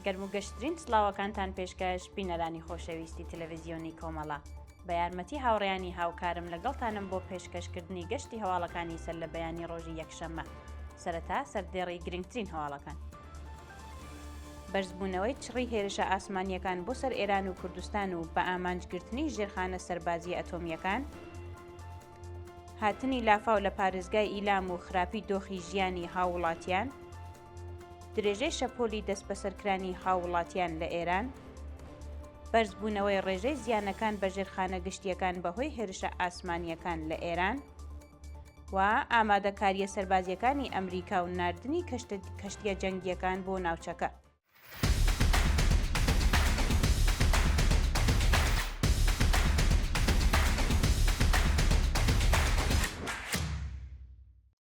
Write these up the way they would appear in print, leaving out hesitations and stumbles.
گەرم و گەشترین سڵاوەکانتان پێشکەش بینەرانی خۆشەویستی تەلەڤیزیۆنی کۆمەڵە. بە یارمەتی هاوڕێیانی هاوکارم لەگەڵتانم بۆ پێشکەشکردنی گەشتی هەواڵەکانی سەر لە بەیانی ڕۆژی یەکشەممە. سەرەتا سەردێڕی گرنگترین هەواڵەکان. بەرزبوونەوەی چڕی هێرشە ئاسمانییەکان بۆ سەر ئێران و کوردستان و بە ئامانجگرتنی ژێرخانە سەربازییە ئەتۆمییەکان، هاتنی لافاو لە پارێزگای ئیلام و خراپی دۆخی ژیانی هاووڵاتیان، درێژەی شەپۆلی دەستبەسەرکرانی هاووڵاتیان لە ئێران، بەرزبوونەوەی ڕێژەی زیانەکان بە ژێرخانە گشتییەکان بەهۆی هێرشە ئاسمانییەکان لە ئێران و ئامادەکارییە سەربازییەکانی ئەمریکا و ناردنی کەشتییە جەنگییەکان بۆ ناوچەکە.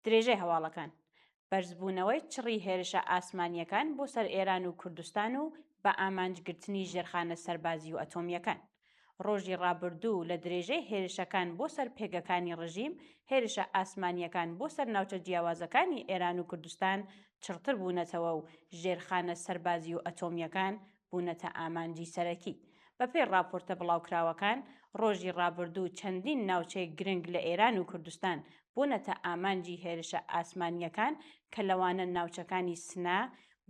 درێژەی هەواڵەکان بەرزبوونەوەی چڕی هێرشە ئاسمانییەکان بۆ سەر ئێران و کوردستان و بە ئامانجگرتنی ژێرخانە سەربازی و ئەتۆمییەکان. ڕۆژی ڕابردوو لە درێژەی هێرشەکان بۆ سەر پێگەکانی ڕژیم، هێرشە ئاسمانییەکان بۆ سەر ناوچە جیاوازەکانی ئێران و کوردستان چڕتر بوونەتەوە و ژێرخانە سەربازی و ئەتۆمییەکان بوونەتە ئامانجی سەرەکی. بەپێی ڕاپۆرتە بڵاوکراوەکان، ڕۆژی ڕابردوو چەندین ناوچەی گرنگ لە ئێران و کوردستان بوونەتە ئامانجی هێرشە ئاسمانییەکان کە لەوانە ناوچەکانی سنە،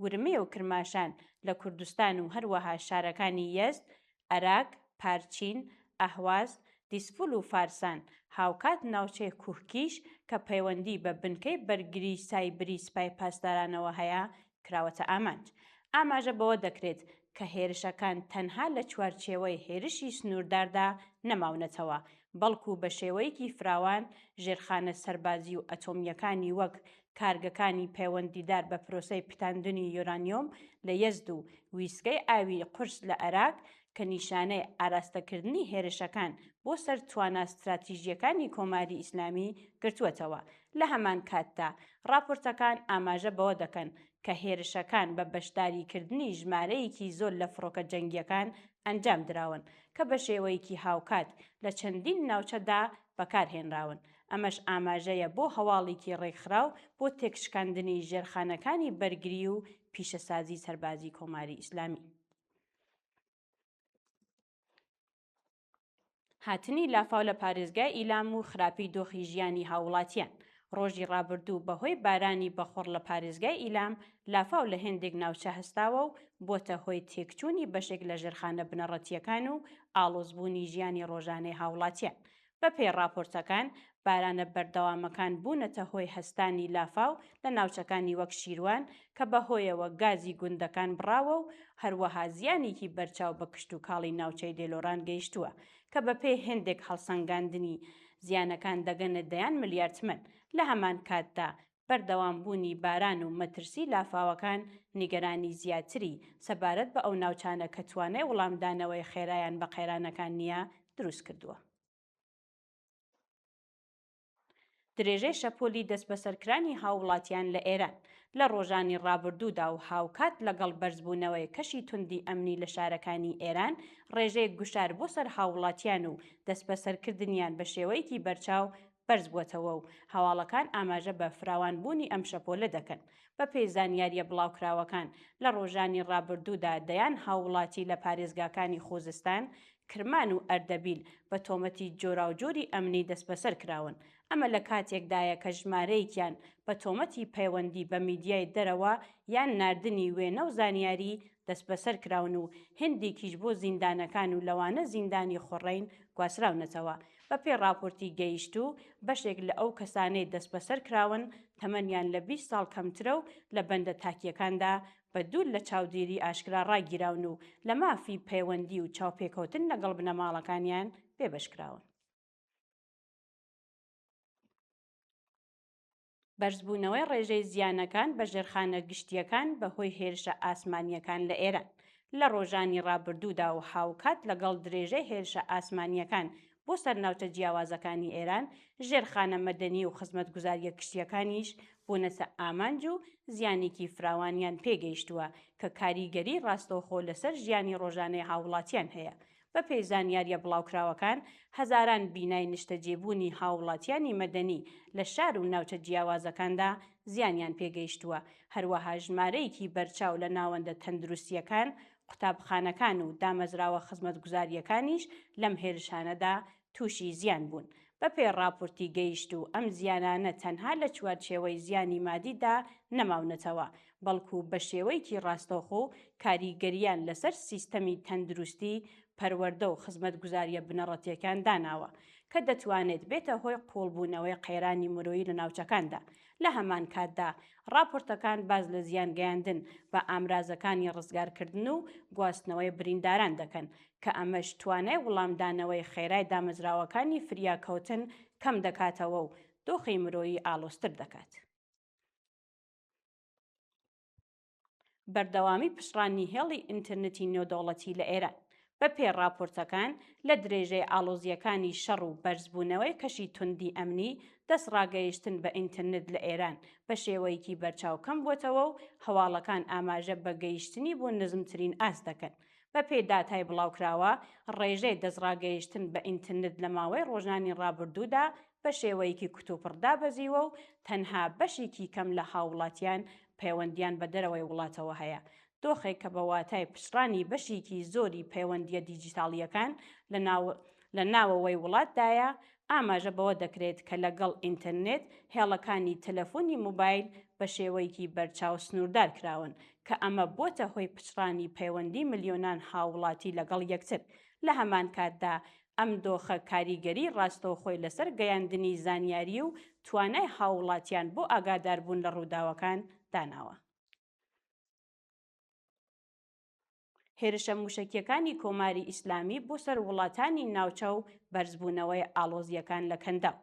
ورمێ و کرماشان لە کوردستان و هەروەها شارەکانی یەزد، ئەراک، پارچین، ئەهواز، دیسفول و فارسان، هاوکات ناوچەی کوهکیش کە پەیوەندی بە بنکەی بەرگریی سایبری سپای پاسدارانەوە هەیە، کراوەتە ئامانج. ئاماژە بەوە دەکرێت کە هێرشەکان تەنها لە چوارچێوەی هێرشی سنوورداردا نەماونەتەوە، بەڵکو بە شێوەیەکی فراوان ژێرخانە سەربازی و ئەتۆمییەکانی وەک کارگەکانی پەیوەندیدار بە پرۆسەی پیتاندنی یۆرانیۆم لە یەزد و ویستگەی ئاوی قورس لە ئەراک کە نیشانەی ئاراستەکردنی هێرشەکان بۆ سەر توانا ستراتیژییەکانی کۆماری ئیسلامی گرتووەتەوە. لە هەمان کاتدا ڕاپۆرتەکان ئاماژە بەوە دەکەن کە هێرشەکان بە بەشداریکردنی ژمارەیەکی زۆر لە فڕۆکە جەنگییەکان ئەنجام دراون کە بە شێوەیەکی هاوکات لە چەندین ناوچەدا بەکارهێنراون، ئەمەش ئاماژەیە بۆ هەواڵێکی ڕێکخراو بۆ تێکشکاندنی ژێرخانەکانی بەرگری و پیشەسازی سەربازی کۆماری ئیسلامی. هاتنی لافاو لە پارێزگای ئیلام و خراپی دۆخی ژیانی هاووڵاتیان ڕۆژی ڕابردوو بەهۆی بارانی بەخوڕ لە پارێزگای ئیلام لافاو لە هێندێک ناوچە هەستاوە و بۆتە هۆی تێکچوونی بەشێک لە ژێرخانە بنەڕەتییەکان و ئاڵۆزبوونی ژیانی ڕۆژانەی هاووڵاتیان. بەپێی ڕاپۆرتەکان، بارانە بەردەوامەکان بوونەتە هۆی هەستانی لافاو لە ناوچەکانی وەک شیروان کە بەهۆیەوە گازی گوندەکان بڕاوە و هەروەها زیانێکی بەرچاو بە کشتوکاڵی ناوچەی دێلۆران گەیشتووە کە بەپێی هێندێک هەڵسەنگاندنی زیانەکان دەگەنە دەیان ملیار تمەن لە هەمان کاتدا بەردەوامبوونی باران و مەترسی لافاوەکان نیگەرانی زیاتری سەبارەت بە ئەو ناوچانە کە توانای وڵامدانەوەی خێرایان بە قەیرانەکان نییە دروستکردووە. درێژەی شەپۆلی دەستبەسەرکرانی هاووڵاتیان لە ئێران لە ڕۆژانی ڕابردوودا و هاوکات لەگەڵ بەرزبوونەوەی کەشی توندی ئەمنی لە شارەکانی ئێران، ڕێژەی گوشار بۆ سەر هاووڵاتیان و دەستبەسەرکردنیان بە شێوەیەکی بەرچاو بەرزبووەتەوە و هەواڵەکان ئاماژە بە فراوانبوونی ئەم شەپۆلە دەکەن. بەپێی زانیارییە بڵاوکراوەکان، لە ڕۆژانی ڕابردوودا دەیان هاووڵاتی لە پارێزگاکانی خوزستان، کرمان و ئەردەبیل بە تۆمەتی جۆراوجۆری ئەمنی دەستبەسەر کراون. ئەمە لە کاتێکدایە کە ژمارەیەکیان بە تۆمەتی پەیوەندی بە میدیای دەرەوە یان ناردنی وێنە و زانیاری دەستبەسەر کراون و هێندێکیش بۆ زیندانەکان و لەوانە زیندانی خوڕەین گواستراونەتەوە. بەپێی ڕاپۆرتی گەیشتوو، بەشێک لە ئەو کەسانەی دەستبەسەر کراون تەمەنیان لە 20 ساڵ کەمترە و لە بەندە تاکییەکاندا بە دوور لە چاودێری ئاشکرا ڕاگیراون و لە مافی پەیوەندی و چاوپێکەوتن لەگەڵ بنەماڵەکانیان بێبەش کراون. بەرزبوونەوەی ڕێژەی زیانەکان بە ژێرخانە گشتییەکان بەهۆی هێرشە ئاسمانییەکان لە ئێران لە ڕۆژانی ڕابردوودا و هاوکات لەگەڵ درێژەی هێرشە ئاسمانییەکان بۆ سەر ناوچە جیاوازەکانی ئێران، ژێرخانە مەدەنی و خزمەتگوزارییە گشتییەکانیش بوونەتە ئامانج و زیانێکی فراوانیان پێگەیشتووە کە کاریگەریی ڕاستەوخۆ لەسەر ژیانی ڕۆژانەی هاووڵاتیان هەیە. بەپێی زانیارییە بڵاوکراوەکان، هەزاران بینای نیشتەجێبوونی هاووڵاتیانی مەدەنی لە شار و ناوچە جیاوازەکاندا زیانیان پێگەیشتووە، هەروەها ژمارەیەکی بەرچاو لە ناوەندە تەندروستییەکان، قوتابخانەکان و دامەزراوە خزمەتگوزارییەکانیش لەم هێرشانەدا تووشی زیان بوون. بەپێی ڕاپۆرتی گەیشتوو، ئەم زیانانە تەنها لە چوارچێوەی زیانی مادیدا نەماونەتەوە، بەڵکو بە شێوەیەکی ڕاستەوخۆ کاریگەرییان لەسەر سیستەمی تەندروستی، پەروەردە و خزمەتگوزارییە بنەڕەتییەکان داناوە، کە دەتوانێت بێتە هۆی قووڵبوونەوەی قەیرانی مرۆیی لە ناوچەکاندا. لە هەمان کاتدا، ڕاپۆرتەکان باس لە زیانگەیاندن بە ئامرازەکانی ڕزگارکردن و گواستنەوەی برینداران دەکەن، کە ئەمەش توانای وڵامدانەوەی خێرای دامەزراوەکانی فریاکەوتن کەم دەکاتەوە و دۆخی مرۆیی ئاڵۆزتر دەکات. بەردەوامی پچڕانی هێڵی ئینترنتی نێودەوڵەتی لە ئێران. بە پێی ڕاپۆرتەکان، لە درێژەی ئاڵۆزییەکانی شەڕ و بەرزبوونەوەی کەشی توندی ئەمنی، دەستڕاگەیشتن بە ئینترنت لە ئێران بە شێوەیەکی بەرچاو کەم بووەتەوە و هەواڵەکان ئاماژە بە گەیشتنی بۆ نزمترین ئاست دەکەن. بە پێی داتای بڵاوکراوە، ڕێژەی دەستڕاگەیشتن بە ئینترنت لە ماوەی ڕۆژانی ڕابردوودا بە شێوەیەکی کوتوپڕ دابەزیوە و تەنها بەشێکی کەم لە هاووڵاتیان پەیوەندییان بە دەرەوەی وڵاتەوە هەیە، دۆخێک کە بە واتای پچڕانی بەشێکی زۆری پەیوەندییە دیجیتاڵییەکان لە لە ناوەوەی وڵاتدایە، ئاماژە بەوە دەکرێت کە لەگەڵ ئینتەرنێت، هێڵەکانی تەلەفۆنی مۆبایل بە شێوەیەکی بەرچاو سنووردار کراون، کە ئەمە بۆتە هۆی پچڕانی پەیوەندی ملیۆنان هاووڵاتی لەگەڵ یەکتر، لە هەمان کاتدا ئەم دۆخە کاریگەریی ڕاستەوخۆی لەسەر گەیاندنی زانیاری و توانای هاووڵاتیان بۆ ئاگاداربوون لە ڕووداوەکان داناوە. هێرشە مووشەکییەکانی کۆماری ئیسلامی بۆ سەر وڵاتانی ناوچە و بەرزبوونەوەی ئاڵۆزییەکان لە کەنداو.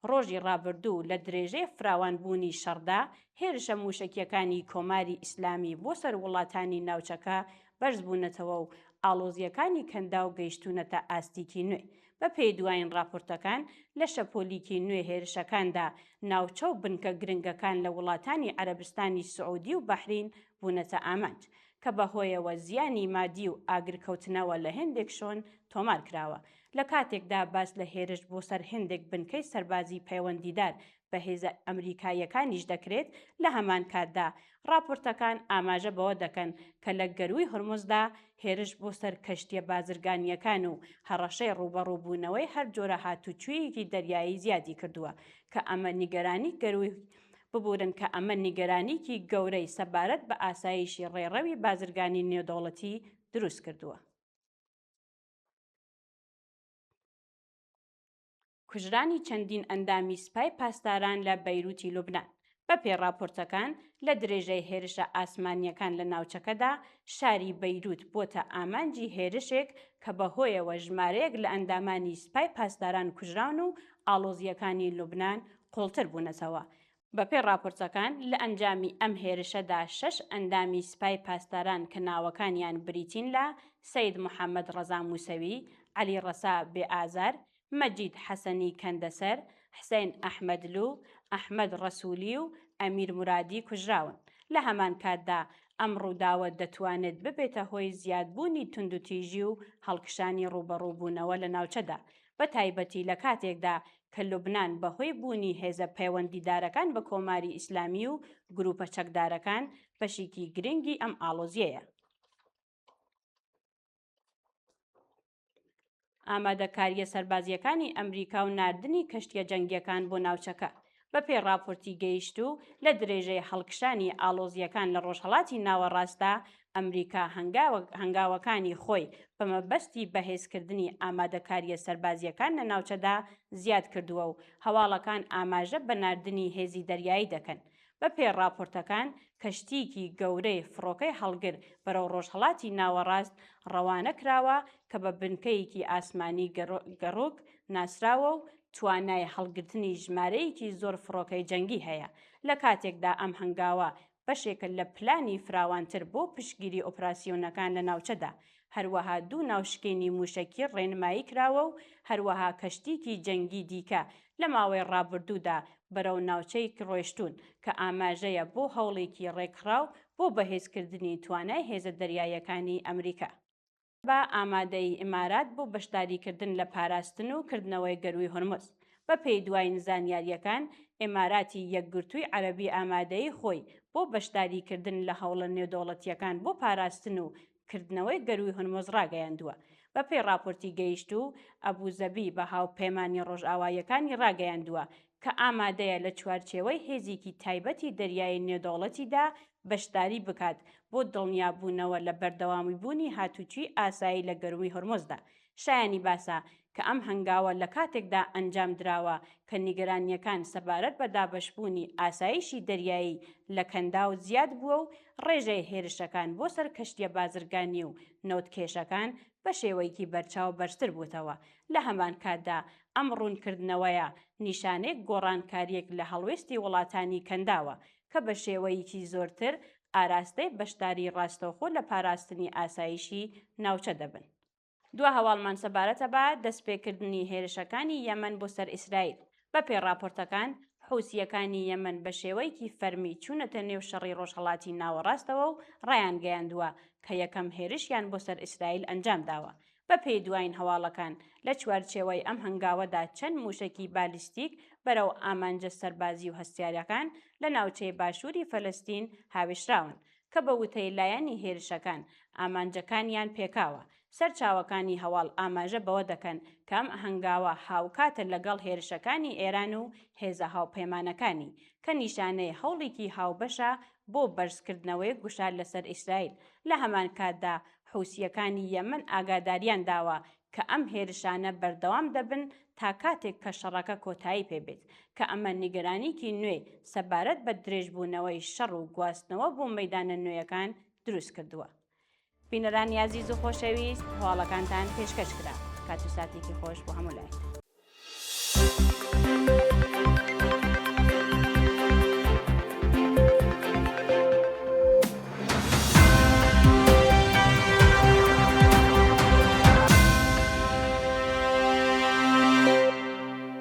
ڕۆژی ڕابردوو لە درێژەی فراوانبوونی شەڕدا، هێرشە مووشەکییەکانی کۆماری ئیسلامی بۆ سەر وڵاتانی ناوچەکە بەرزبوونەتەوە و ئاڵۆزییەکانی کەنداو گەیشتوونەتە ئاستیکی نوێ. بەپێی دوایین ڕاپۆرتەکان، لە شەپۆلیکی نوێ هێرشەکاندا، ناوچە و بنکە گرنگەکان لە وڵاتانی عەرەبستانی سعودی و بەحرین بوونەتە ئامانج، کە بەهۆیەوە زیانی مادی و ئاگرکەوتنەوە لە هێندێک شۆن تۆمار کراوە. لە کاتێکدا باس لە هێرش بۆ سەر هێندێک بنکەی سەربازی پەیوەندیدار بە هێزە ئەمریکاییەکانیش دەکرێت، لە هەمان کاتدا ڕاپۆرتەکان ئاماژە بەوە دەکەن کە لە گەرووی هورمزدا هێرش بۆ سەر کەشتییە بازرگانییەکان و هەڕەشەی ڕووبەڕووبوونەوەی هەر جۆرە هاتوچوویەکی دەریایی زیادی کردووە کە ئەمە نیگەرانی گەرووی ببورن کە ئەمە نیگەرانیکی گەورەی سەبارەت بە ئاسایشی ڕێڕەوی بازرگانی نێودەوڵەتی دروست کردووە. کوژرانی چەندین ئەندامی سپای پاسداران لە بەیروتی لوبنان. بەپێی ڕاپۆرتەکان، لە درێژەی هێرشە ئاسمانییەکان لە ناوچەکەدا، شاری بەیروت بۆتە ئامانجی هێرشێک کە بەهۆیەوە ژمارەیەک لە ئەندامانی سپای پاسداران کوژراون و ئاڵۆزییەکانی لوبنان قووڵتر بوونەتەوە. بەپێی ڕاپۆرتەکان، لە ئەنجامی ئەم هێرشەدا شەش ئەندامی سپای پاسداران کە ناوەکانیان بریتین لە، سەید محەمەد ڕەزا موسەوی، عەلی ڕەسا بێئازار، مەجید حەسەنی کەندەسەر، حسەین ئەحمەدلوو، ئەحمەد ڕەسوولی و ئەمیر مورادی کوژراون. لە هەمان کاتدا ئەم ڕووداوە دەتوانێت ببێتە هۆی زیادبوونی توندوتیژی و هەڵکشانی ڕووبەڕووبوونەوە لە ناوچەدا، بە تایبەتی لە کاتێکدا کە لوبنان بە هۆی بوونی هێزە پەیوەندیدارەکان بە کۆماری ئیسلامی و گرووپە چەکدارەکان بەشێکی گرنگی ئەم ئاڵۆزییەیە. ئامادەکارییە سەربازییەکانی ئەمریکا و ناردنی کەشتییە جەنگییەکان بۆ ناوچەکە. بەپێی ڕاپۆرتی گەیشتوو، لە درێژەی هەڵکشانی ئاڵۆزییەکان لە ڕۆژهەڵاتی ناوەڕاستدا، ئەمریکا هەنگاوەکانی خۆی بە مەبەستی بەهێزکردنی ئامادەکارییە سەربازییەکان لە ناوچەدا زیاد کردووە و هەواڵەکان ئاماژە بە ناردنی هێزی دەریایی دەکەن. بەپێی ڕاپۆرتەکان، کەشتییەکی گەورەی فڕۆکەی هەڵگر بەرەو ڕۆژهەڵاتی ناوەڕاست ڕەوانە کراوە کە بە بنکەیەکی ئاسمانی گەڕوک ناسراوە و توانای هەڵگرتنی ژمارەیەکی زۆر فڕۆکەی جەنگی هەیە، لە کاتێکدا ئەم هەنگاوە بەشێکە لە پلانی فراوانتر بۆ پشتگیری ئۆپراسیۆنەکان لە ناوچەدا، هەروەها دوو ناوشکێنی مووشەکی ڕێنمایی کراوە و هەروەها کەشتیکی جەنگی دیکە لە ماوەی ڕابردوودا بەرەو ناوچەیک ڕۆیشتوون کە ئاماژەیە بۆ هەوڵێکی ڕێکخراو بۆ بەهێزکردنی توانای هێزە دەریاییەکانی ئەمریکا. بە ئامادەیی ئیمارات بۆ بەشداریکردن لە پاراستن و کردنەوەی گەرووی هورمز. بەپێی دواین زانیارییەکان، ئیماراتی یەکگرتووی عەرەبی ئامادەیی خۆی بۆ بەشداریکردن لە هەوڵە نێودەوڵەتییەکان بۆ پاراستن و کردنەوەی گەرووی هورمز ڕاگەیاندووە. بەپێی ڕاپۆرتی گەیشتوو، ئەبوزەبی بە هاوپەیمانی ڕۆژئاواییەکانی ڕاگەیاندووە کە ئامادەیە لە چوارچێوەی هێزیکی تایبەتی دەریایی نێودەوڵەتیدا بەشداری بکات بۆ دڵنیابوونەوە لە بەردەوامیبوونی هاتوچوی ئاسایی لە گەرووی هورمزدا. شایانی باسە کە ئەم هەنگاوە لە کاتێکدا ئەنجام دراوە کە نیگەرانییەکان سەبارەت بە دابەشبوونی ئاسایشی دەریایی لە کەنداو زیاد بووە و ڕێژەی هێرشەکان بۆ سەر کەشتییە بازرگانی و نەوتکێشەکان بە شێوەیەکی بەرچاو بەرزتر بووتەوە. لە هەمان کاتدا ئەم ڕوونکردنەوەیە نیشانەی گۆڕانکارییەک لە هەڵوێستی وڵاتانی کەنداوە کە بە شێوەیەکی زۆرتر ئاراستەی بەشداریی ڕاستەوخۆ لە پاراستنی ئاسایشی ناوچە دەبن. دوا هەواڵمان سەبارەتە بە دەستپێکردنی هێرشەکانی یەمەن بۆ سەر ئیسرائیل. بەپێی ڕاپۆرتەکان، حوسییەکانی یەمەن بە شێوەیەکی فەرمی چوونەتە نێو شەڕی ڕۆژهەڵاتی ناوەڕاستەوە و ڕایانگەیاندووە کە یەکەم هێرشیان بۆ سەر ئیسرائیل ئەنجامداوە. بەپێی دواین هەواڵەکان، لە چوارچێوەی ئەم هەنگاوەدا چەند مووشەکی بالیستیک بەرەو ئامانجە سەربازی و هەستیارەکان لە ناوچەی باشووری فەلەستین هاوێشراون، کە بە وتەی لایەنی هێرشەکان ئامانجەکانیان پێکاوە. سەرچاوەکانی هەواڵ ئاماژە بەوە دەکەن کە ئەم هەنگاوە هاوکاتە لەگەڵ هێرشەکانی ئێران و هێزە هاوپەیمانەکانی، کە نیشانەی هەوڵێکی هاوبەشە بۆ بەرزکردنەوەی گوشار لەسەر ئیسرائیل، لە هەمان کاتدا حوسییەکانی یەمەن ئاگاداریان داوە کە ئەم هێرشانە بەردەوام دەبن تا کاتێک کە شەڕەکە کۆتایی پێ بێت، کە ئەمە نیگەرانیکی نوێی سەبارەت بە درێژبوونەوەی شەڕ و گواستنەوە بۆ مەیدانە نوێیەکان دروست کردووە. بینەرانی ئازیز و خۆشەویست، هەواڵەکانتان پێشکەش کرا. کات و ساتێکی خۆش بۆ هەموو لایەک.